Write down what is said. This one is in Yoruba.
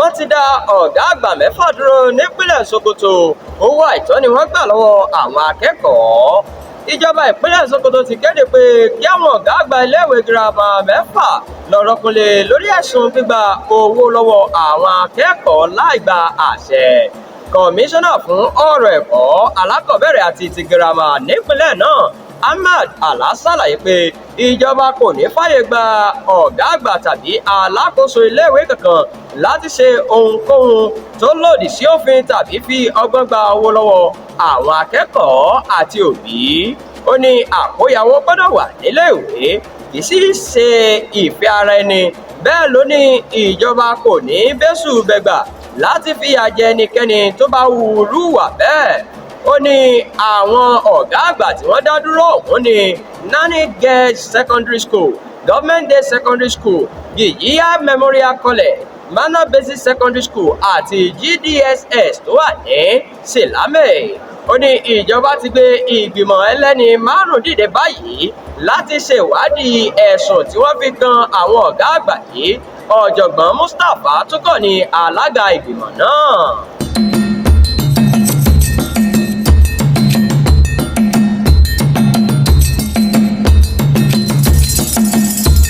Wọ́n ti dá ọ̀gá àgbà mẹ́fà dúró nípínlẹ̀ Sokoto. Owó àìtọ́ ni wọ́n gbà lọ́wọ́ àwọn akẹ́kọ̀ọ́. Ìjọba ìpínlẹ̀ Sokoto ti kéde pé kí àwọn ọ̀gá àgbà iléèwé girama mẹ́fà lọ rọ́kúnlé lórí ẹ̀sùn gbígba owó lọ́wọ́ àwọn akẹ́kọ̀ọ́ láì gba àṣẹ. Kọmíṣánná fún ọ̀rọ̀ ẹ̀kọ́ alákọ̀ọ́bẹ̀rẹ̀ àti ti girama nípínlẹ̀ náà, Ahmad Ala, ṣàlàyé pé ìjọba kò ní fààyè gba ọ̀gá àgbà tàbí alákòóso iléèwé kankan láti ṣe ohunkóhun tó lòdì sí òfin tàbí fi ọgbọ́n gba owó lọ́wọ́ àwọn akẹ́kọ̀ọ́ àti òbí. Ó ní àkóyawọ́ gbọ́dọ̀ wà níléèwé, kì í sì ṣe ìfẹ́ ara ẹni. Bẹ́ẹ̀ ló ní ìjọba kò ní bẹ́sù bẹ́gbà láti fìyà jẹ ẹnikẹ́ni tó bá hu irú ìwà bẹ́ẹ̀. Ó ní àwọn ọ̀gá àgbà tí wọ́n dá dúró ọ̀hún ní Nani Girls Secondary School, Government Day Secondary School, Giyiya Memorial College, Manor Basic Secondary School àti GDSS tó wà ní Silame. Ó ní ìjọba ti gbé ìgbìmọ̀ ẹlẹ́ni márùn-ún dìde báyìí láti ṣèwádìí ẹ̀sùn tí wọ́n fi kan àwọn ọ̀gá àgbà yìí. Ọ̀jọ̀gbọ́n Mustapha Tukur ní alága ìgbìmọ̀ náà.